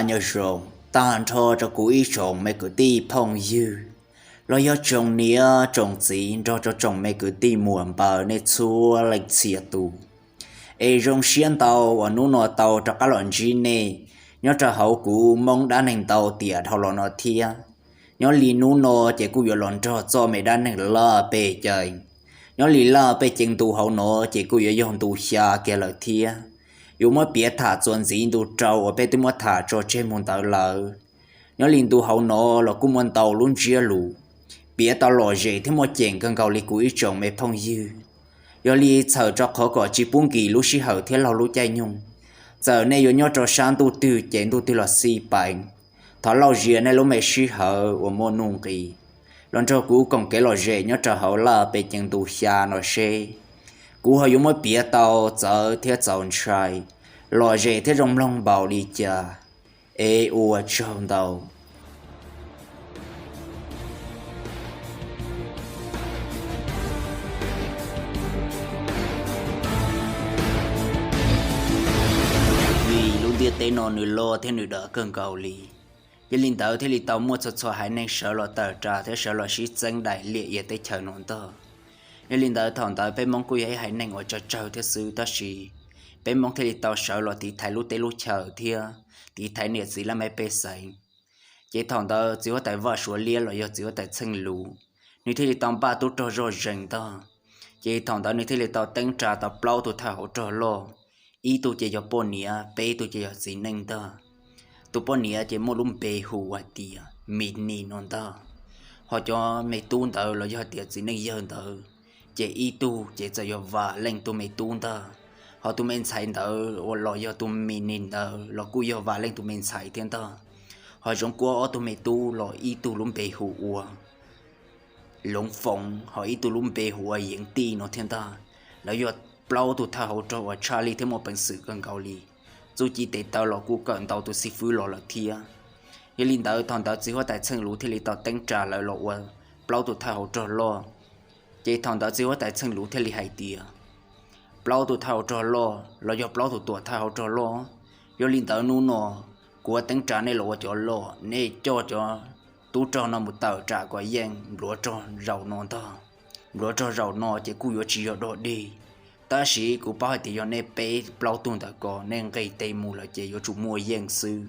Nyob zoo tag nrho rau kuv ib tsoom me kwv tij phooj ywg, los yog tsoom niam tsoom txiv nrog rau tsoom me kwv tij muam npawg nej txhua leej txhia tus. Es zoo siab ntau uas hnub no tau rov qab los ntsib nej nyob rau hauv kuv Hmoob Dab Neeg Ntau Tiam dhau los no thiab. Nyob li hnub no ces kuj yuav los nrog txoj me dab neeg laj pej ceeb. Nyob li laj pej ceeb ntu hauv no ces kuj yuav yog ntu xya kiag lawm thiab. Yuav muab piav tham txuas ntxiv ntu rau uas peb twb muab tham tso tseg mus ntawd lawm. Nyob li ntu hauv no los kuj muaj ntau lub ntsiab lus piav tau lom zem thiab muaj ceem kawg nkaus li kuv ib tsoom me phooj ywg. Yog li txhawm rau qhov kom tsis pub nkim lub sij hawm thiab laug lub caij nyoog, txawm nej yuav nyob rau sab ntuj twg ces ntuj twg los xij peem, thov lauj zias nej lub me sij hawm uas muaj nuj nqis los nrog kuv koom kev lom zem nyob rau hauv laj pej ceeb ntu xya no seb kuv ho yuav muab piav tau txawv thiab txaus ntshai, lom zem thiab zoo mloog npaum li cas. Es ua tsaug ntau. Vim lub ntiaj teb no nws loj thiab nws dav kawg nkaus li, yog li ntawd thiaj li tau muaj txhua txhua haiv neeg sawv los tawm ras thiab sawv los sib txeeb daim liaj ia teb chaws no ntag. Yog li ntawd thaum ntawd peb Hmoob kuj yog ib haiv neeg uas tsawg tsawg thiab xwb, tab sis peb Hmoob thiaj li tau sawv los tiv thaiv lub teb lub chaw thiab tiv thaiv niam txiv laj mej pej xeem. Ces thaum ntawd txiv huab tais Vaj Suav Liab los yog txiv huab tais Txheej Luv, nws thiaj li tau npaj tub rog zoj zeeg ntag. Ces thaum ntawd nws thiaj li tau teeb ras tau plaub tug thawj hauv rog loj, ib tug ces yog poj niam, peb tug ces yog txiv neej ntag. Tus poj niam ces muaj lub npe hu ua hais tias Mis Nis no ntag. Ho cov me tub ntawd los yog hais tias txiv neej yawg ntawd, ces ib tug ces txawm yog Vam Leej tus me tub ntag. Ho tus me ntxhais ntawd los yog tus Mis Nis ntawd los kuj yog Vam Leej tus me ntxhais thiab ntag. Ho Zoov Kuab ob tug me tub los ib tug lub npe hu ua Loov Foov, ho ib tug lub npe hu ua Yeev Tij no thiab ntag. Lawv yog plaub tug thawj hauv rog uas tshaj lij thiab muaj peev xwm kawg nkaus li. Txuj ci tes taw los kuj kawm ntau tus xib fwb los lawm thiab. Yog li ntawd thaum ntawd txiv huab tais Txheej Luv thiaj li tau teeb ras lawv los ua plaub tus thawj hauv rog loj. Ces thaum ntawd txiv huab tais Txheej Luv thiaj li hais tias, plaub tus thawj hauv rog loj los yog plaub tus tuam thawj hauv rog loj, yog li ntawd hnub no kuv yuav teeb ras nej los ua cov loj, nej coj cov tub rog no mus tawm ram kom yeej npluav rog zaum no ntag. Npluav rog zaum no ces kuj yuav tsis yog dog dig, tab sis kuv paub hais tias yog nej peb plaub tug ntawd ko nej nqis tes mus lawm ces yuav tsum muaj yeej xwb.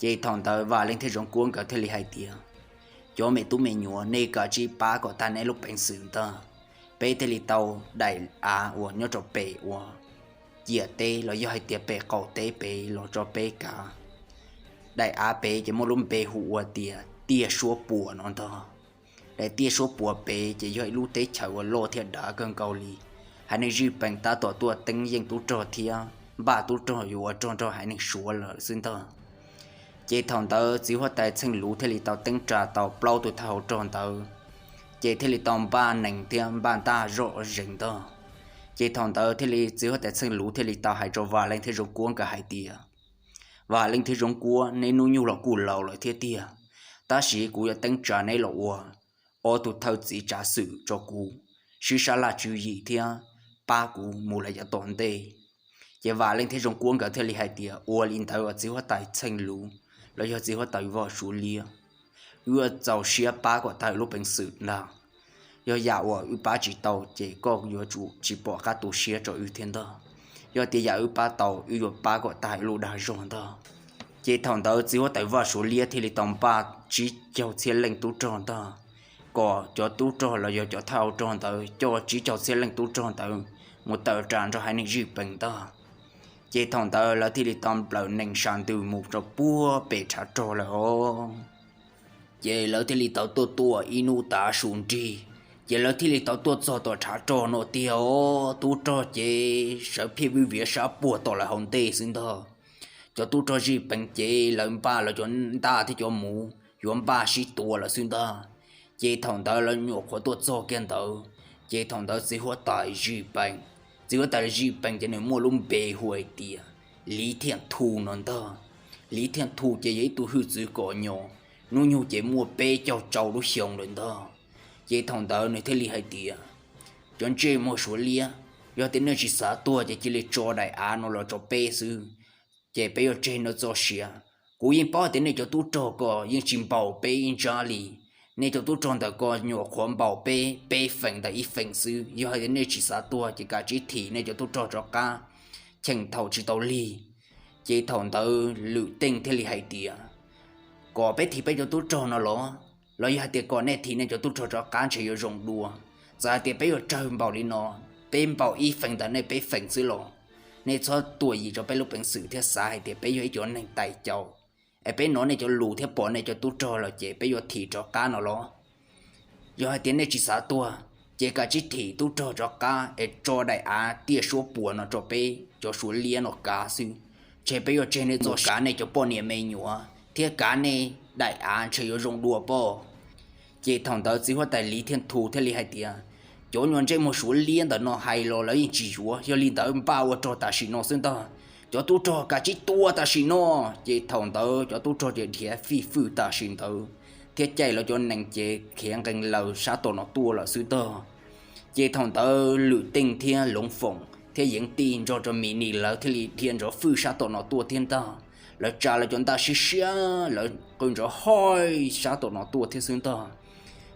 Ces thaum ntawd Vam Leej thiab Zoov Kuab nkawd thiaj li hais tias, cov me tub me nyuam, nej kav tsij pab kom tag nej lub peev xwm ntag. Peb thiaj li tau daim av uas nyob rau pem uas ciam teb los yog hais tias pem qaum teb pem los rau peb kav. Daim av pem ces muaj lub npe hu ua tias Tiaj Suab Puas no ntag. Daim Tiaj Suab Puas pem ces yog ib lub teb chaws uas loj thiab dav kawg nkaus li. Haiv neeg Zij Pees tab tom tuaj teeb yeej tub rog thiab npaj tub rog yuav ua rog nrog haiv neeg Suav lawm xwb ntag. Ces thaum ntawd txiv huab tais Txheej Luv thiaj li tau teeb ras tau plaub tus thawj hauv rog ntawd, ces thiaj li tau npaj nees thiab npaj ntaj zoj zeeg ntag. Ces thaum ntawd thiaj li txiv huab tais Txheej Luv thiaj li tau hais rau Vam Leej thiab Zoov Kuab nkawd hais tias, Vam Leej thiab Zoov Kuab, neb hnub nyoog los kuj laus lawm thiab tiag, tab sis kuv yuav teeb ras neb los ua ob tug thawj txiv tsav xwm rau kuv, sib sab laj tswv yim thiab pab kuv mus lawm yav tom ntej. Ces Vam Leej thiab Zoov Kuab nkawd thiaj li hais tias, ua li ntawd txiv huab tais Txheej Luv los yog txiv huab tais Vaj Suav Liab, wb yuav txaus siab pab kom tag lub peev xwm ntag. Yog yam uas wb pab tsis tau ces koj yuav tsum tsis pom qab tu siab rau wb thiab ntag. Yog tias yam wb pab tau, wb yuav pab kom tag lub dag zog ntag. Ces thaum ntawd txiv huab tais Vaj Suav Liab thiaj li tau npaj tsib caug txhiab leej tub rog ntag, kom cov tub rog los yog cov thawj hauv rog ntawd coj tsib caug txhiab leej tub rog ntawd mus tawm ras nrog haiv neeg Zij Pees ntag. Ces thaum ntawd lawv thiaj li tau nplawm nees sa ntws mus rau puag pem tshav rog lawm os. Ces lawv thiaj li tau tuaj tuaj ib hnub tav su nrig, ces lawv thiaj li tau tuaj txog tom tshav rog no tiag os. Tub rog ces sawv phiaj vij viav sab puag tom lawv hauv ntej xwb ntag. Cov tub rog Zij Pees ces lawv npaj lawv cov ntaj thiab cov muv yuav npaj sib tua lawm xwb ntag. Ces thaum ntawd lawv nyuam qhuav tuaj txog kiag ntawd, ces thaum ntawd txiv huab tais Zij Pees, txiv huab tais Zij Pees ces nws muaj lub npe hu hais tias Liv Thiaj Thu no ntag. Liv Thiaj Thu ces yog ib tug hwj txwv kom nyom, hnub nyoog ces muaj peb caug rau lub xyoo lawm ntag. Ces thaum ntawd nws thiaj li hais tias, cov ntsej muag Suav Liab, yog tias nej tsis xav tuag ces cia li tso daim av no los rau peb xwb, ces peb yuav tseg nej txoj sia. Kuv yeej paub tias nej cov tub rog ko yeej tsis npaum peb ib ntsab li. Nej cov tub rog ntawm ko nyuam qhuav npaum peb peb feem ntawm ib feem xwb. Yog hais tias nej tsis xav tuag ces kav tsij thim nej cov tub rog rov qab, cheem thaum tsis tau lig. Ces thaum ntawd Lwm Teej thiaj li hais tias, kom peb thim peb cov tub rog no los, los yog hais tias kom nej thim nej cov tub rog rov qab ntshe yuav zoo dua. Txawm hais tias peb yuav tsawg npaum li no, peb npaum ib feem ntawm nej peb feem xwb los, nej txhob tuam yim rau peb lub peev xwm thiab xav hais tias peb yog ib cov neeg tais caus, es peb hnov nej cov lus thiab pom nej cov tub rog lawm ces peb yuav thim rov qab no los. Yog hais tias nej tsis xav tuag, ces kav tsij thim tub rog rov qab es tso daim av tiaj suab puas no rau peb cov Suav liab no kav xwb. Ntshe peb yuav tseg nej txoj, kav nej cov poj niam me nyuam thiab kav nej daim av ntshe yuav zoo dua pob. Ces thaum ntawd txiv huab tais Liv Thiaj Thu thiaj li hais tias, cov nyuag ntsej muag Suav liab ntawm no hais los lawv yeej tsis yuav, yog li ntawd npaj ua rog tam sim no xwb ntag. Cov tub rog kav tsij tua tam sim no. Ces thaum ntawd cov tub rog ces dhia fij fwj tam sim ntawd thiab caij lawv cov nees ces khiav nqee laws sab tom no tuaj lawm xwb ntag. Ces thaum ntawd Lwm Teej thiab Loov Foom thiab Yeev Tij nrog rau Mis Nis lawv thiaj li dhia nrov fwj sab tom no tuaj thiab ntag. Lawv tsa lawv cov ntaj siab siab, lawv qw nrov hoj sab tom no tuaj thiab xwb ntag.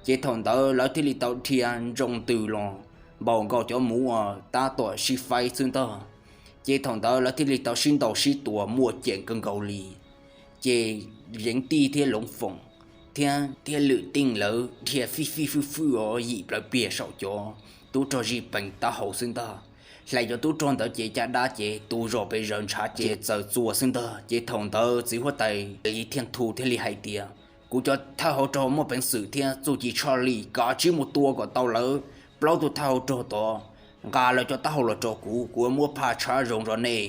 Ces thaum ntawd lawv thiaj li tau dhia ntsoo ntws los npaum nkaus cov muv uas tab tom sib faib xwb ntag. Ces thaum ntawd lawv thiaj li tau sib ntaus sib tua muaj ceem kawg nkaus li. Ces Yeev Tij thiab Loov Foom thiab thiab Lwm Teej lawv dhia fij fij fwj fwj os yim plawv pliag saum cov tub rog zij pees taub hau xwb ntag. Hlais cov tub rog ntawd ces caj dab ces tu zos pes zaws ntshav ces txawm txuas xwb ntag. Ces thaum ntawd txiv huab tais Liv Thiaj Thu thiaj li hais tias, kuv cov thawj hauv rog muaj peev xwm thiab txuj ci tshaj lij, kav tsij mus tua kom tau lawv plaub tug thawj hauv rog tod, nqa lawv cov taub hau los rau kuv, kuv muab phaj tshab zoo rau nej.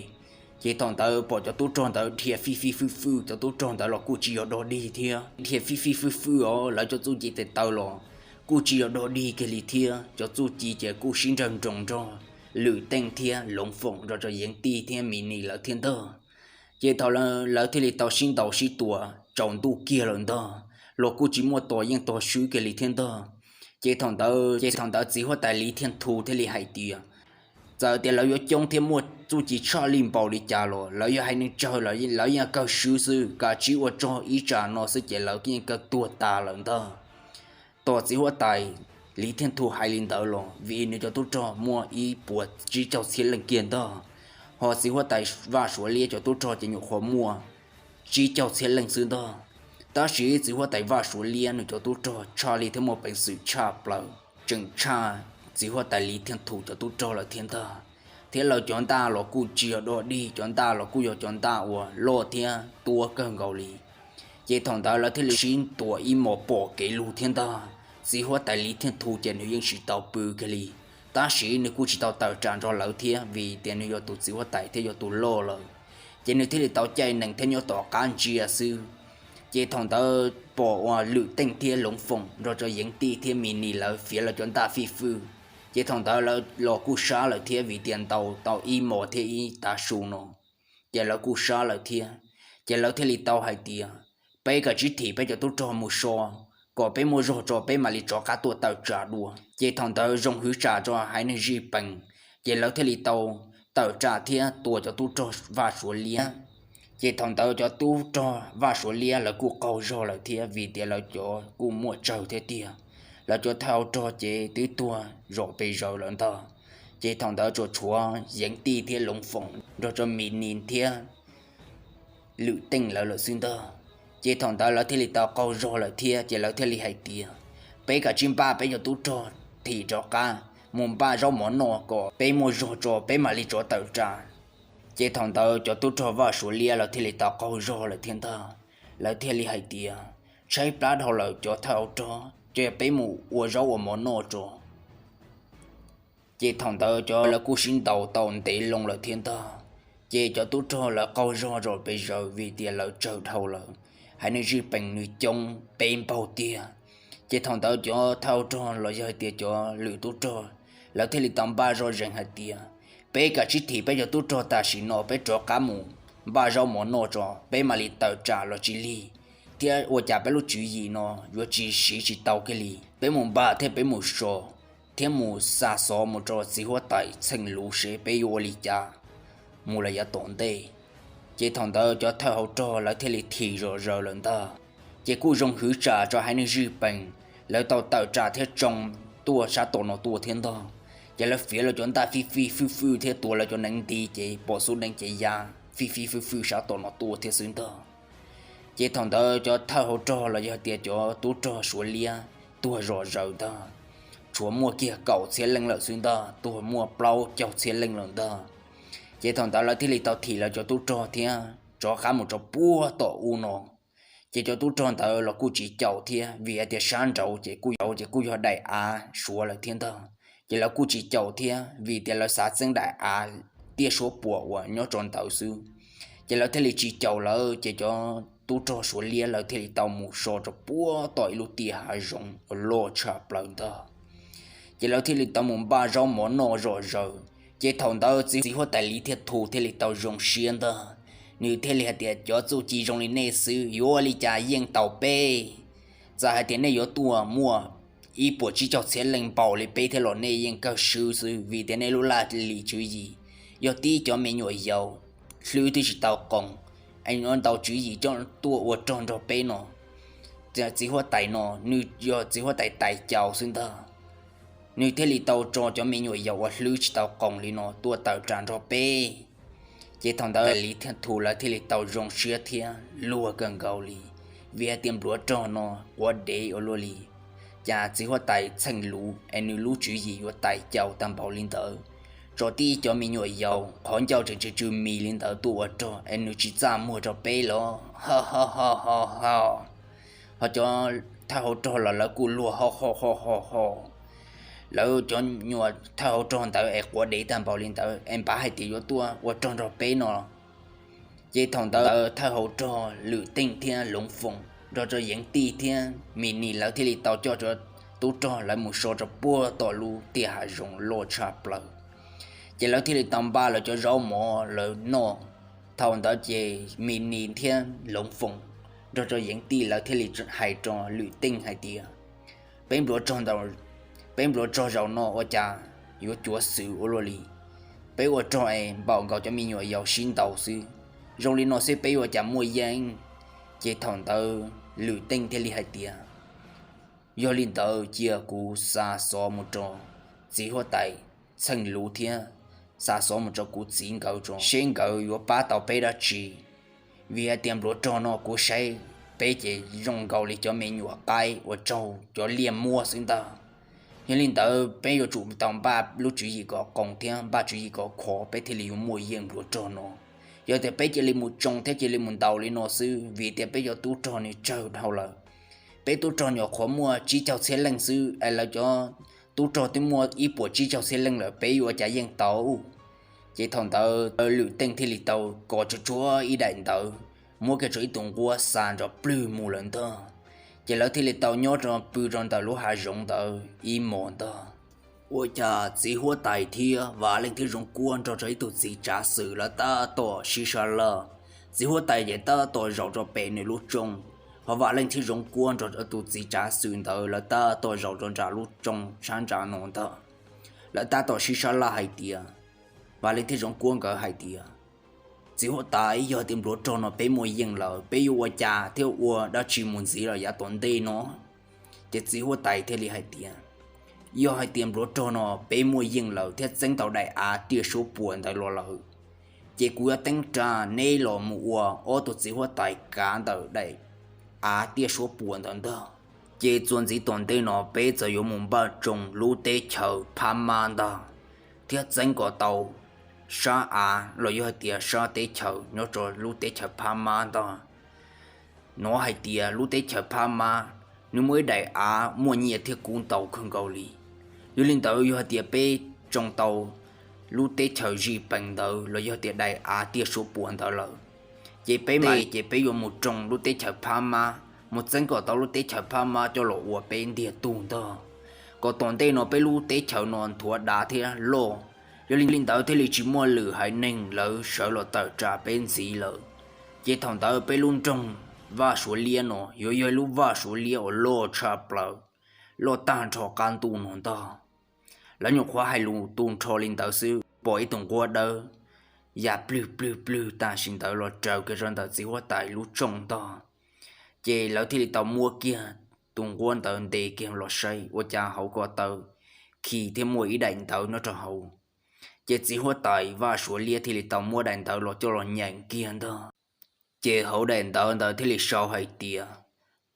Ces thaum ntawd pom cov tub rog ntawd dhia fij fij fwj fwj, cov tub rog ntawd los kuj tsis yog dog dig thiab, dhia fij fij fwj fwj os lawv cov txuj ci tes taw los kuj tsis yog dog dig kiag li thiab. Cov txuj ci ces kuj sib nrawg nroos nrog Lwm Teej thiab Loov Foom nrog rau Yeev Tij thiab Mis Nis lawv thiab ntag. Ces thaum lawv thiaj li tau sib ntaus sib tua tsaus ntuj kiag lawm ntag, los kuj tsis muaj tos yeej tos swb kiag li thiab ntag. Ces thaum ntawd ces thaum ntawd txiv huab tais Liv Thiaj Thu thiaj li hais tias, txawm tias lawv yuav coob thiab muaj txuj ci tshaj lij npaum li cas los lawv yog haiv neeg tsawg los lawv yeej kawg swb xwb, kav tsij ua rog ib tsam no xwb ces lawv yeej kawg tuag tas lawm ntag. Tos txiv huab tais Liv Thiaj Thu hais li ntawd los vim nws cov tub rog muaj ib puas tsib caug txhiab leej kiag ntag, ho txiv huab tais Vaj Suav Liab cov tub rog ces nyuam qhuav muaj tsib caug txhiab leej xwb ntag. Tab sis txiv huab tais Vaj Suav Liab nws cov tub rog tshaj lij thiab muaj peev xwm tshaj plaws, tseem tshaj txiv huab tais Liv Thiaj Thu cov tub rog lawm thiab ntag. Thiab lawv cov ntaj los kuj tsis yog dog dig, cov ntaj los kuj yog cov ntaj uas loj thiab tuab kawg nkaus li. Ces thaum ntawd lawv thiaj li sib tua ib hmos pom kev lug thiab ntag. Txiv huab tais Liv Thiaj Thu ces nws yeej tsis tau pw kiag li, tab sis nws kuj tsis tau tawm tsam nrog lawv thiab vim tias nws yog tus txiv huab tais thiab yog tus loj lawm. Ces nws thiaj li tau caij nees thiab nyob tom qab ntsia xwb. Ces thaum ntawd pom uas Lwm Teej thiab Loov Foom nrog rau Yeev Tij thiab Mis Nis lawv fiav lawv cov ntaj fij fwj. Ces thaum ntawd lawv los kuj sab lawm thiab vim tias ntaus tau ib hmos thiab ib tav su no, ces lawv kuj sab lawm thiab. Ces lawv thiaj li tau hais tias, peb kav tsij thim peb cov tub rog mus so, kom peb muaj zog tso peb mam li rov qab tuaj tawm tsam dua. Ces thaum ntawd zoo hwv tsam rau haiv neeg zij pees, ces lawv thiaj li tau tawm tsam thiab tua cov tub rog Vaj Suav Liab. Ces thaum ntawd cov tub rog Vaj Suav Liab lawv kuj qaug zog lawm thiab vim tias lawv cov kuj muaj tsawg thiab tiag, lawv cov thawj hauv rog ces twb tuag zom pes zaws lawm ntag. Ces thaum ntawd tsuas tshuav Yeev Tij thiab Loov Foom nrog rau Mis Nis thiab Lwm Teej lawv lawm xwb ntag. Ces thaum ntawd lawv thiaj li tau qaug zog lawm thiab ces lawv thiaj li hais tias, peb kav tsij npaj peb cov tub rog thim rov qab mus npaj zaub mov noj kom peb muaj zog tso peb mam li rov tawm tsam. Ces thaum ntawd cov tub rog Vaj Suav Liab lawv thiaj li tau qaug zog lawm thiab ntag. Lawv thiaj li hais tias, tshaib plab dhau lawm cov thawj hauv rog, ces peb mus ua zaub ua mov noj tso. Ces thaum ntawd cov lawv kuj sib ntaus tau ntev loo lawm thiab ntag. Ces cov tub rog lawv qaug zog zom pes zaws vim tias lawv tsawg dhau lawm, haiv neeg zij pees nws coob peb npaug tiag. Ces thaum ntawd cov thawj rog los yog hais tias cov lwm tub rog, lawv thiaj li tau npaj zoj zeeg hais tias, peb kav tsib thim peb cov tub rog tam sim no peb rov qab mus npaj zaub mov noj tso peb mam li tawm tsam los tsis lig, thiab ua cas peb lub tswv yim no yuav tsis siv tsis tau kiag li. Peb mus npaj thiab peb mus so, thiab mus xa xov mus rau txiv huab tais Txheej Luv seb peb yuav ua li cas mus lawm yav tom ntej. Ces thaum ntawd cov thawj hauv rog lawv thiaj li thim zom zaws lawm ntag. Ces kuj zoo hwv tsam rau haiv neeg zij pees, lawv tau tawm tsam thiab tsoo tuaj sab tom no tuaj thiab ntag. Ces lawv fiav lawv cov ntaj fij fij fwj fwj thiab tuav lawv cov neev nti ces pom xub neej ces ya fij fij fwj fwj sab tom no tuaj thiab xwb ntag. Ces thaum ntawd cov thawj hauv rog los yog tias cov tub rog Suav liab tuag zom zaws ntag, tshuav muaj kiag kaum txhiab leej lawm xwb ntag, tuag muaj plaub caug txhiab leej lawm ntag. Ces thaum ntawd lawv thiaj li tau thim lawv cov tub rog thiab rov qab mus rau puag tom ub no. Ces cov tub rog ntawd los kuj tsis caum thiab, vim hais tias sab nraud ces kuj yog, ces kuj yog daim av Suav lawm thiab ntag. Ces lawv kuj tsis caum thiab, vim tias lawv xav txeeb daim av tiaj suab puam uas nyob rau ntawd xwb. Ces lawv thiaj li tsis caum lawv, ces cov tub rog Suav liab lawv thiaj li tau mus so rau puag tom ib lub tiaj hav zoov uas loj tshaj plaws ntag. Ces lawv thiaj li tau mus npaj zaub mov noj zom zaws. Ces thaum ntawd txiv huab tais Lis Thiaj Thu thiaj li tau zoo siab ntag, nws thiaj li hais tias, cov txuj ci zoo li nej xwb yuav ua li cas yeej taus peb? Txawm hais tias nej yuav tuaj muaj ib puas tsib caug txhiab leej npaum li peb thiab los nej yeej kawg swb xwb, vim tias nej lub laj lim tswv yim yog tib cov me nyuam yaus hlwb twb tsis tau qoom es yuav ntaus tswv yim coj tuaj ua rog nrog peb no. Txiv huab tais no nws yog txiv huab tais tais caus xwb ntag, nws thiaj li tau tso cov me nyuam yaus uas hlwb tsis tau qoom li no tuaj tawm tsam nrog peb. Ces thaum ntawd Lis Thiaj Thu lawv thiaj li tau zoo siab thiab luag kawg nkaus li, vim hais tias npluav rog no quav dev ua luaj li. Cas txiv huab tais Txheej Luv es nws lub tswv yim yuav tais caus tag npaum li ntawd, tso tib cov me nyuam yaus qhov ncauj tseem tsw tsw mis li ntawd tuaj ua rog es nws tsis txaj muag rau peb los? Ho ho ho ho ho. Ho cov thawj hauv rog los lawv kuj luag ho ho ho ho ho. Lawv cov nyuam thawj hauv rog ntawd es quav dev tag npaum li ntawd es npav hais tias yuav tuaj ua rog nrog peb no. Ces thaum ntawd thawj hauv rog Lwm Teej thiab Loov Foom nrog rau Yeev Tij thiab Mis Nis lawv thiaj li tau coj cov tub rog lawv mus so rau puag tom lub tiaj hav zoov loj tshaj plaws. Ces lawv thiaj li tau npaj lawv cov zaub mov lawv noj. Thaum ntawd ces Mis Nis thiab Loov Foom nrog rau Yeev Tij lawv thiaj li hais rau Lwm Teej hais tias, peb npluav rog ntau, peb npluav rog zaum no ua cas yuav cuav xwm ua luaj li? Peb ua rog es npaum nkaus cov me nyuam yaus sib ntaus xwb. Zoo li no xwb peb yuav ua cas muaj yeej? Ces thaum ntawd Lwm Teej thiaj li hais tias, yog li ntawd cia kuv xa xov mus rau txiv huab tais Txheej Luv thiab xa xov mus rau kuv txiv nkawd tso seb nkawd yuav pab tau peb dab tsi. Vim hais tias npluav rog no kuv saib peb ces zoo nkaus li cov me nyuam qaib uas raug cov liaj muab xwb ntag. Yog li ntawd peb yuav tsum tau npaj lub tswv yim kom qoos thiab npaj tswv yim kom khov peb thiaj li yuav muaj yeej npluav rog no. Yog tias peb cia li mus tsoo thiab cia li mus ntaus li no xwb, vim tias peb cov tub rog nws tsawg dhau lawm. Peb tub rog nyuam qhuav muaj tsib caug txhiab leej xwb es lawv cov tub rog twb muaj ib puas tsib caug txhiab leej lawm, peb yuav ua cas yeej tau? Ces thaum ntawd Lwm Teej thiaj li tau kos tsuag tsuag ib daim ntawv, muab kiag rau ib tug nquab xa nrov plwg mus lawm ntag. Ces lawv thiaj li tau nyob rau pw rau ntawm lub hav zoov ntawd ib hmos ntag. Ua cas txiv huab tais thiab Vam Leej thiab Zoov Kuab nrog rau ib tug txiv tsav xwm lawv tab tom sib sab laj. Txiv huab tais ces tab tom zaum rau pem nws lub rooj, ho Vam Leej thiab Zoov Kuab nrog rau tus txiv tsav xwm ntawd lawv tab tom zaum rau nram lub rooj sab nrad no ntag. Lawv tab tom sib sab laj hais tias, Vam Leej thiab Zoov Kuab nkawd hais tias, txiv huab tais, yog tias npluav rog no peb muaj yeej lawm, peb yuav ua cas thiab ua dab tsi mus ntxiv los yav tom ntej no? Ces txiv huab tais thiaj li hais tias, yog hais tias npluav rog no peb muaj yeej lawm thiab txeeb tau daim av tiaj suab puam ntawd los lawm, ces kuv yuav teeb ras neb los mus ua ob tug txiv huab tais kav ntawm daim av tiaj suab puam ntawd ntag. Ces txuas ntxiv tom ntej no peb txawm yuav mus npaj tsoo lub teb chaws Phab Mab ntag, thiab txeeb kom tau sab av los yog hais tias sab teb chaws nyob rau lub teb chaws Phab Mab ntag. Hnov hais tias lub teb chaws Phab Mab nws muaj ib daim av muaj nyiaj thiab kub ntau kawg nkaus li. Yog li ntawd yog hais tias peb tsoo tau lub teb chaws Zij Pees ntawd los yog tias daim av tiaj suab puam ntawd lawm, ces peb mam li, ces peb yuav mus tsoo lub teb chaws Phab Mab, mus txeeb kom tau lub teb chaws Phab Mab coj los ua peb ntiag tug ntag, kom tom ntej no peb lub teb chaws no nthuav dav thiab loj. Yog li ntawd thiaj li tsis muaj lwm haiv neeg lawv sawv los tawm tsam peb ntxiv lawm. Ces thaum ntawd peb lub nroog Vaj Suav Liab no yuav yog ib lub vaj suav liab uas loj tshaj plaws, loj tag nrho qab ntuj no ntag. Lawv nyuam qhuav hais lus tu nrho li ntawd xwb, pom ib tug nquab dawb ya plwg plwg plwg tam sim ntawd los raws kiag rau ntawm txiv huab tais lub tsooj ntog. Ces lawv thiaj li tau muab kiag tus nquab ntawd ntes kiag los saib ua cas hauv ko taw khi thiab muaj ib daim ntawv nyob rau hauv. Ces txiv huab tais Vaj Suav Liab thiaj li tau muab daim ntawv los coj los nyeem kiag ntog. Ces hauv daim ntawv ntawd thiaj li sau hais tias,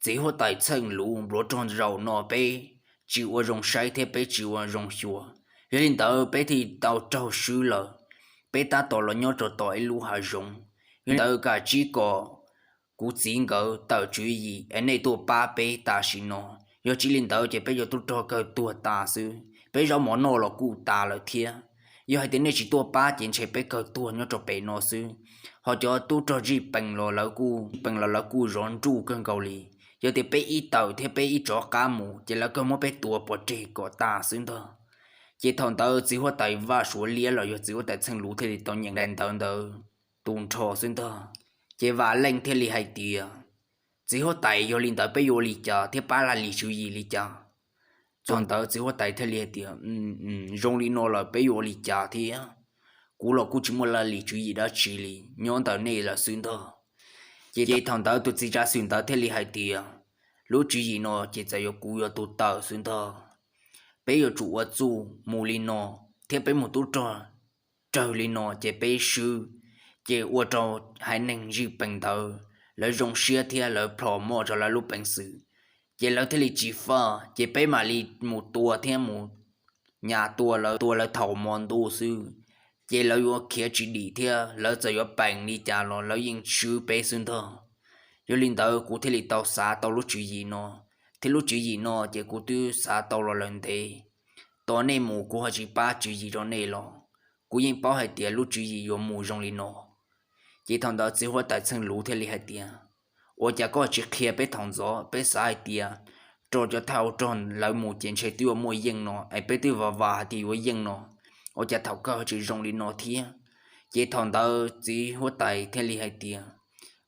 txiv huab tais Txheej Luv, npluav rog zaum no peb tsis ua zoo saib thiab peb tsis ua zoo xyuas, yog li ntawd peb thiaj tau raug swb lawm. Peb tab tom los nyob rau tom ib lub hav zoov, yog li ntawd kav tsij kom kuv txiv nkawd tawm tswv yim es nej tuaj pab peb tam sim no, yog tsis li ntawd ces peb yuav tub rog kawg tuag tas xwb, peb zaub mov noj los kuj tas lawm thiab. Yog hais tias nej tsis tuaj pab ces ntshe peb kawg tuag nyob rau pem no xwb. Ho cov tub rog zij pees los lawv kuj, pees los lawv kuj zov nruj kawg nkaus li. Yog tias peb ib tawm thiab peb ib rov qab mus ces lawv kawg muab peb tua pov tseg kom tas xwb ntag. Ces thaum ntawd txiv huab tais Vaj Suav Liab los yog txiv huab tais Txheej Luv thiaj li tau nyeem daim ntawv ntawd tu nrho xwb ntag. Ces Vam Leej thiaj li hais tias, txiv huab tais, yog li ntawd peb yuav ua li cas thiab pab Laj Lis tswv yim li cas? Thaum ntawd txiv huab tais thiaj li hais tias, zoo li no lawm peb yuav ua li cas thiab? Kuv los kuj tsis muaj Laj Lis tswv yim dab tsi li, nyob ntawm nej lawm xwb ntag. Ces thaum ntawd tus txiv tsav xwm ntawd thiaj li hais tias, lub tswv yim no ces txawm yuav kuv yuav tus tawm xwb ntag. Peb yuav tsum ua txuj mus li no, thiab peb mus tub rog raws li no ces peb swb, ces ua rau haiv neeg zij pees ntawd lawv zoo siab thiab lawv plhom moj rau lawv lub peev xwm, ces lawv thiaj li tsis faj, ces peb mam li mus tua thiab mus nyas tua lawv, tua lawv thaum hmo ntuj xwb, ces lawv yuav khiav tsis dim thiab lawv txawm yuav peem li cas los lawv yeej swb peb xwb ntag. Yog li ntawd kuv thiaj li tau xav tau lub tswv yim no, thiab lub tswv yim no ces kuv twb xav tau los lawm ntev. Tos nej mus kuv ho tsis pab tswv yim rau nej los, kuv yeej paub hais tias lub tswv yim yuav mus zoo li no. Ces thaum ntawd txiv huab tais Txheej Luv thiaj li hais tias, ua cas koj tsis qhia peb thaum ntxov, peb xav hais tias rau cov thawj rog lawv mus ces ntshe twb yuav muaj yeej no es peb twb vam vam hais tias yuav yeej no, ua cas thaum kawg tsis zoo li no thiab? Ces thaum ntawd txiv huab tais thiaj li hais tias,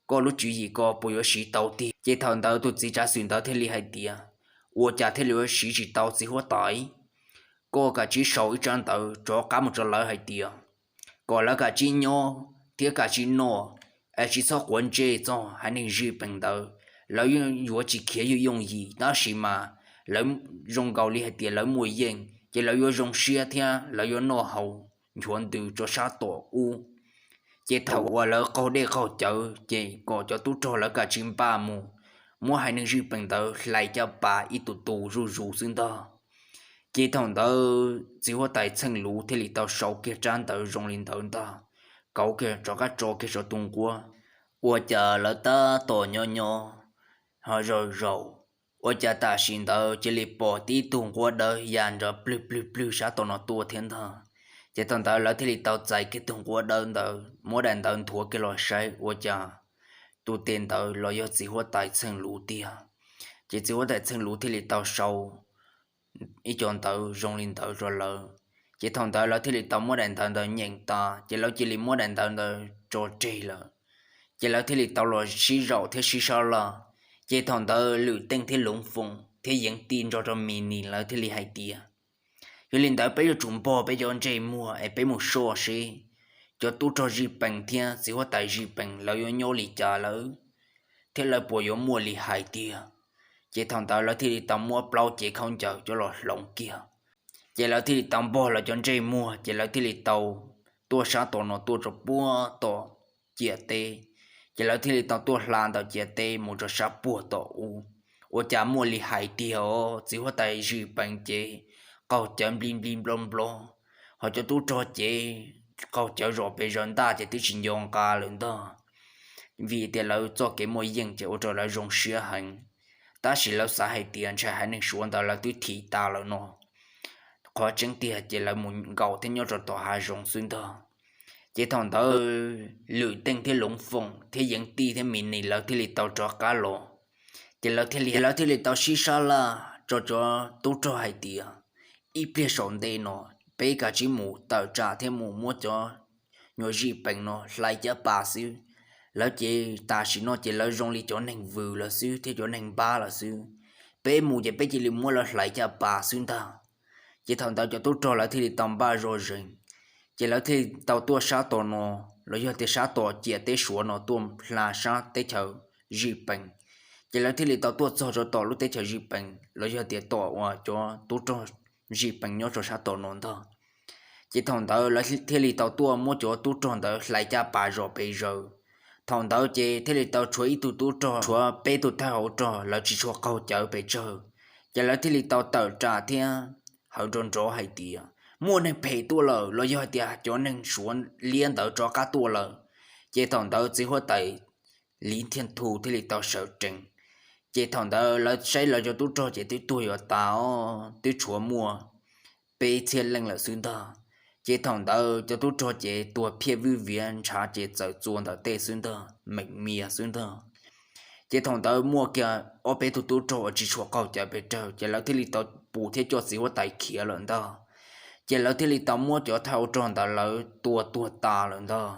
koj lub tswv yim ko puas yuav siv tau tiag? Ces thaum ntawd tus txiv tsav xwm ntawd thiaj li hais tias, ua cas thiaj li yuav siv tsis tau txiv huab tais? Koj kav tsij sau ib tsab ntawv rov qab mus rau lawv hais tias kom lawv kav tsij nyob thiab kav tsij noj, es tsis txhob quav ntsej txog haiv neeg zij pees ntawd. Lawv yuav tsis khiav yooj yooj yim, tab sis mas lawv zoo nkaus li hais tias lawv muaj yeej, ces lawv yuav zoo siab thiab lawv yuav noj haus nchuav ntws rau sab tom ub. Ces thaum uas lawv qaug dej qaug cawv ces kom cov tub rog lawv kav tsij npaj mus muab haiv neeg zij pees ntawd hlais caj pas ib tus tus zuj zus xwb ntag. Ces thaum ntawd txiv huab tais Txheej Luv thiaj li tau sau kiag tsab ntawv zoo li ntawd ntag, kauv kiag rov qab tso kiag rau tus nquab. Ua cas lawv tab tom nyob nyob ho zaum zaum, ua cas tam sim ntawd cia li pom tib tug nquab dawb ya nrov plwg plwg plwg sab tom no tuaj thiab ntag. Ces thaum ntawd lawv thiaj li tau txais kiag tug nquab dawb ntawd, muab daim ntawv nthuav kiag los saib ua cas tus tes ntawd los yog txiv huab tais Txheej Luv tiag. Ces txiv huab tais Txheej Luv thiaj li tau sau ib co ntawv zoo li ntawd rau lawv. Ces thaum ntawd lawv thiaj li tau muab daim ntawv ntawd nyeem tas, ces lawv cia li muab daim ntawv ntawd tso tseg lawm. Ces lawv thiaj li tau los sib zaum thiab sib sab laj. Ces thaum ntawd Lwm Teej thiab Luv Foom thiab Yeev Tij nrog rau Mis Nis lawv thiaj li hais tias, yog li ntawd peb yuav tsum npog peb cov ntsej muag es peb mus soj seb cov tub rog zij pees thiab txiv huab tais zij pees lawv yuav nyob li cas lawm, thiab lawv puas yuav muaj li hais tiag. Ces thaum ntawd lawv thiaj li tau muab plaub cev khaub ncaws coj los hloov kiag. Ces lawv thiaj li tau npog lawv cov ntsej muag, ces lawv thiaj li tau tuaj sab tom no tuaj rau puag tom ciam teb. Ces lawv thiaj li tau tuaj hla ntawm ciam teb mus rau sab puag tom ub. Ua cas muaj li hais tiag os, txiv huab tais zij pees ces qaug cawv npli npli nplo nplo, ho cov tub rog ces qaug cawv zom pes zaws ntaj ces twb tsis nco nqa lawm ntag. Vim tias lawv txoj kev muaj yeej ces ua rau lawv zoo siab heev, tab sis lawv xav hais tias ntshai haiv neeg Suav ntawd lawv twb thim tas lawm no. Qhov tseeb tiag ces lawv mus nkaum thiab nyob rau tom hav zoov xwb ntag. Ces thaum ntawd Lwm Teej thiab Luv Foom thiab Yeev Tij thiab Mis Nis lawv thiaj li tau rov qab los. Ces lawv thiaj li, lawv thiaj li tau sib sab laj rau cov tub rog hais tias, ib pliag saum ntej no peb kav tsij mus tawm tsam thiab mus muab cov nyuag zij pees no hlais caj pas xwb. Lawv ces tam sim no ces lawv zoo li cov neeg vwm lawm xwb thiab cov neeg npab lawm xwb. Peb mus ces peb cia li muab lawv hlais caj pas xwb ntag. Ces thaum ntawd cov tub rog lawv thiaj li tau npaj zog zeeg, ces lawv thiaj li tau tuaj sab tom no los yog tias sab tom ciam teb Suav no tuaj hla sab teb chaws Zij Pees. Ces lawv thiaj li tau tuaj txog rau tom lub teb chaws Zij Pees los yog tias tom uas cov tub rog Zij Pees nyob rau sab tom no ntag. Ces thaum ntawd lawv thiaj li tau tuaj muab cov tub rog ntawd hlais caj pas zom pes zaws. Thaum ntawd ces thiaj li tau tshuav ib tug tub rog, tshuav peb tug thawj hauv rog, lawv tsis tshua qaug cawv pes tsawg. Ces lawv thiaj li tau tawm ras thiab hawv nrov nrov hais tias, muaj neeg phem tuaj lawm los yog hais tias cov neeg Suav liab ntawd rov qab tuaj lawm. Ces thaum ntawd txiv huab tais Li Thiaj Thu thiaj li tau sawv tsees. Ces thaum ntawd lawv saib lawv cov tub rog ces twb tuag yuav tas os, twb tshuav muaj peb txhiab leej lawm xwb ntag. Ces thaum ntawd cov tub rog ces tuag phiaj vwj viav, ntshav ces txawm txua ntawm tej xwb ntag, meem mias xwb ntag. Ces thaum ntawd muaj kiag ob peb tug tub rog uas tsis tshua qaug cawv pes tsawg, ces lawv thiaj li tau pus thiab coj txiv huab tais khiav lawm ntag. Ces lawv thiaj li tau muab cov thawj hauv rog ntawd lawv tua tuag tas lawm ntag.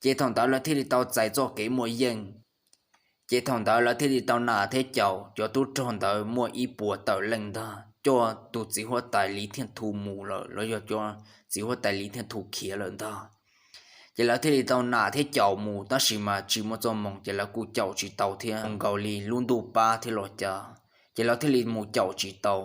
Ces thaum ntawd lawv thiaj li tau txais txoj kev muaj yeej. Ces thaum ntawd lawv thiaj li tau nam thiab caum cov tub rog ntawd muaj ib puas tawm leej ntag, coj tus txiv huab tais Li Thiaj Thu mus lawm, los yog cov txiv huab tais Li Thiaj Thu khiav lawm ntag. Ces lawv thiaj li tau nam thiab caum mus, tab sis mas tsis muaj txoj moo, ces lawv kuj caum tsis tau thiab, nkaus li lub ntuj pab thiab los cas, ces lawv thiaj li mus caum tsis tau.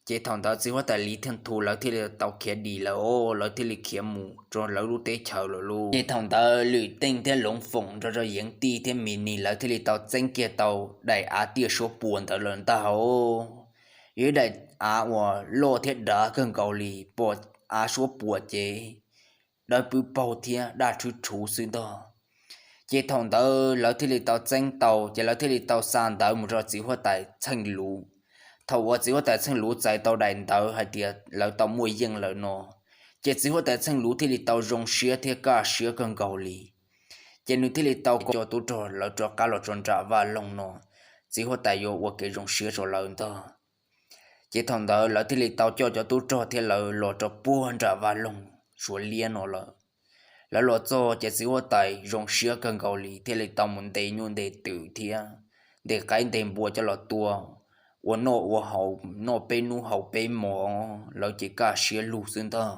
Ces thaum ntawd txiv huab tais Li Thiaj Thu lawv thiaj li tau khiav dim lawm os, lawv thiaj li khiav mus rau lawv lub teb chaws lawm lauj. Ces thaum ntawd Lwm Teej thiab Loov Foom nrog rau Yeev Tij thiab Mis Nis lawv thiaj li tau txeeb kiag tau daim av tiaj suab puam ntawd lawm ntag os. Yog ib daim av uas loj thiab dav kawg nkaus li, pom av suab puam ces dawb pwb paug thiab daj rhwb rhuv xwb ntag. Ces thaum ntawd lawv thiaj li tau txeeb tau, ces lawv thiaj li tau xa ntawv mus rau txiv huab tais Txheej Luv. Thaum uas txiv huab tais Txheej Luv txais tau daim ntawv hais tias lawv tau muaj yeej lawm no, ces txiv huab tais Txheej Luv thiaj li tau zoo siab thiab kaj siab kawg nkaus li. Ces nws thiaj li tau coj tub rog lawv rov qab los rau nram vaj loog no, txiv huab tais yuav ua kev zoo siab rau lawv ntag. Ces thaum ntawd lawv thiaj li tau coj cov tub rog thiab lawv los rau puag nram vaj loog Suav liab no lawm. Lawv los txog ces txiv huab tais zoo siab kawg nkaus li thiaj li tau mus ntes nyuj ntes twm thiab ntes qaib ntes npua coj los tua ua noj ua haus, noj peb hnub haus peb hmos, lawv ces kaj siab lug xwb ntag.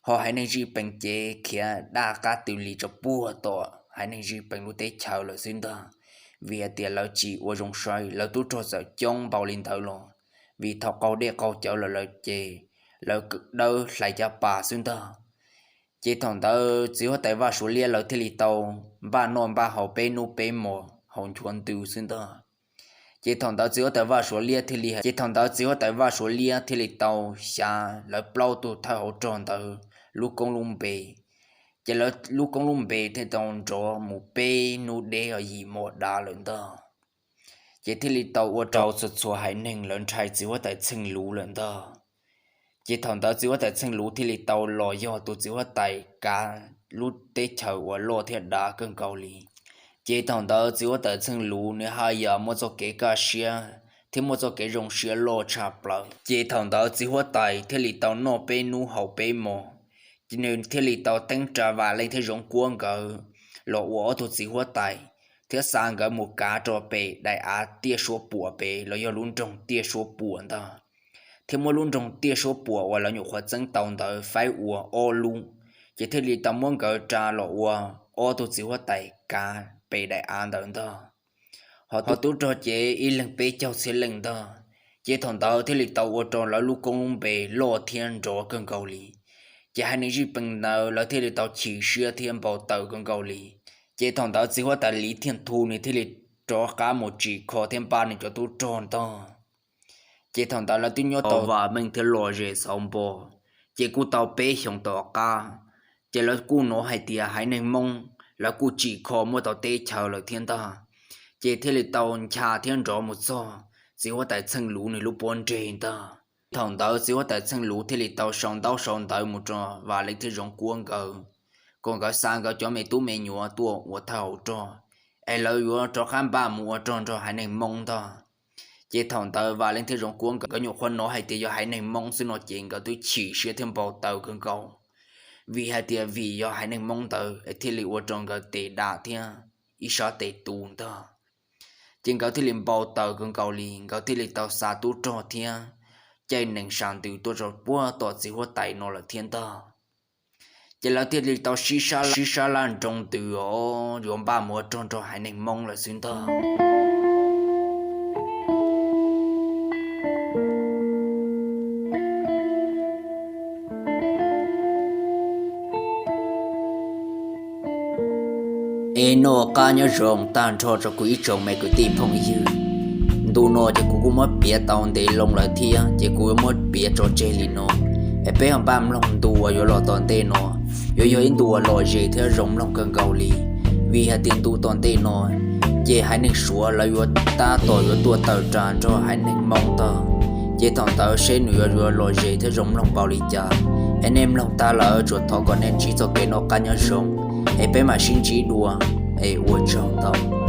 Ho haiv neeg Zij Pees ces khiav daj qab twg li rau puag tom haiv neeg Zij Pees lub teb chaws lawm xwb ntag, vim hais tias lawv tsis ua zoo saib, lawv tub rog txawm coob npaum li ntawd los, vim thaum qaug dej qaug cawv lawm lawv ces lawv dawb hlais caj pas xwb ntag. Ces thaum ntawd txiv huab tais Vaj Suav Liab lawv thiaj li tau npaj noj npaj haus peb hnub peb hmos haus nchuav ntws xwb ntag. Ces thaum ntawd txiv huab tais Vaj Suav Liab thiaj li, ces thaum ntawd txiv huab tais Vaj Suav Liab thiaj li tau xyav lawv plaub tug thawj hauv rog ntawd lub koob lub npe. Ces lawv lub koob lub npe thiaj tau nrov mus peb hnub deb yim hmos dav lawm ntag. Ces thiaj li tau ua rau txhua txhua haiv neeg lawv ntshai txiv huab tais Txheej Luv lawm ntag. Ces thaum ntawd txiv huab tais Txheej Luv thiaj li tau los yog tus txiv huab tais kav lub teb chaws uas loj thiab dav kawg nkaus li. Ces thaum ntawd txiv huab tais Txheej Luv nws haj yam muaj txoj kev kaj siab thiab muaj txoj kev zoo siab loj tshaj plaws. Ces thaum ntawd txiv huab tais thiaj li tau noj peb hnub haus peb hmos, ces nws thiaj li tau teeb ras Vam Leej thiab Zoov Kuab nkawd los ua ob tug txiv huab tais, thiab xa nkawd mus kav rau pem daim av tiaj suab puam pem los yog lub nroog tiaj suab puam ntag, thiab muab lub nroog tiaj suab puam uas lawv nyuam qhuav txeeb tau ntawd faib ua ob lub. Ces thiaj li tau muab nkawd ras los ua ob tug txiv huab tais kav pem daim av ntawd ntag. Ho tub rog ces ib leeg peb caug txhiab leej ntag. Ces thaum ntawd thiaj li tau ua rau lawv lub koob lub npe loj thiab nrov kawg nkaus li. Ces haiv neeg Zij Pees ntawd lawv thiaj li tau chim siab thiab npau taws kawg nkaus li. Ces thaum ntawd txiv huab tais Li Thiaj Thu nws thiaj li rov qab mus tsim kho thiab npaj nws cov tub rog ntag. Ces thaum ntawd lawv twb nyob tau Vam Meej thiab Lom Zem Xauv Npo, ces kuj tau peb xyoos tom qab, ces lawv kuj hnov hais tias haiv neeg Hmoob lawv kuj tsim kho muaj tau teb chaws lawm thiab ntag. Ces thiaj li tau ncha thiab nrov mus txog txiv huab tais Txheej Luv nws lub pob ntseg ntag. Thaum ntawd txiv huab tais Txheej Luv thiaj li tau sau ntaub sau ntawv mus rau Vam Leej thiab Zoov Kuab nkawd, kom nkawd xa nkawd cov me tub me nyuam tuaj ua thawj hauv rog, es lawv yuav rov qab npaj mus ua rog nrog haiv neeg Hmoob ntag. Ces thaum ntawd Vam Leej thiab Zoov Kuab nkawd nyuam qhuav hnov hais tias yog haiv neeg Hmoob xwb no ces nkawd twb chim siab thiab npau taws kawg nkaus, vim hais tias vim yog haiv neeg Hmoob ntawd es thiaj li ua rau nkawd tes dam thiab ib sab tes tu ntag. Ces nkawd thiaj li npau taws kawg nkaus li, nkawd thiaj li tau xa tub rog thiab caij nees sa ntws tuaj rau puag tom txiv huab tais no lawm thiab ntag. Ces lawv thiaj li tau sib sab laj nroo ntws os, yuav npaj mus ua rog nrog haiv neeg Hmoob lawm xwb ntag. Es noj qab nyob zoo tag nrho rau kuv ib tsoom me kwv tij phooj ywg. Ntu no ces kuv kuj muab piav tau ntev loo lawm thiab, ces kuv yuav muab piav tso tseg li no. Es peb ho npaj mloog ntu uas yuav los tom ntej no, yuav yog ib ntu uas lom zem thiab zoo mloog kawg nkaus li. Vim hais tias ntu tom ntej no, ces haiv neeg Suav lawv yuav tab tom yuav tuaj tawm ras nrog haiv neeg Hmoob ntag. Ces thaum ntawd seb nws yuav yuav lom zem thiab zoo mloog npaum li cas. Es nej mloog tag lawm tsuas thov kom nej ntsib txoj kev noj qab nyob zoo, es peb mam sib ntsib dua, es ua tsaug ntau.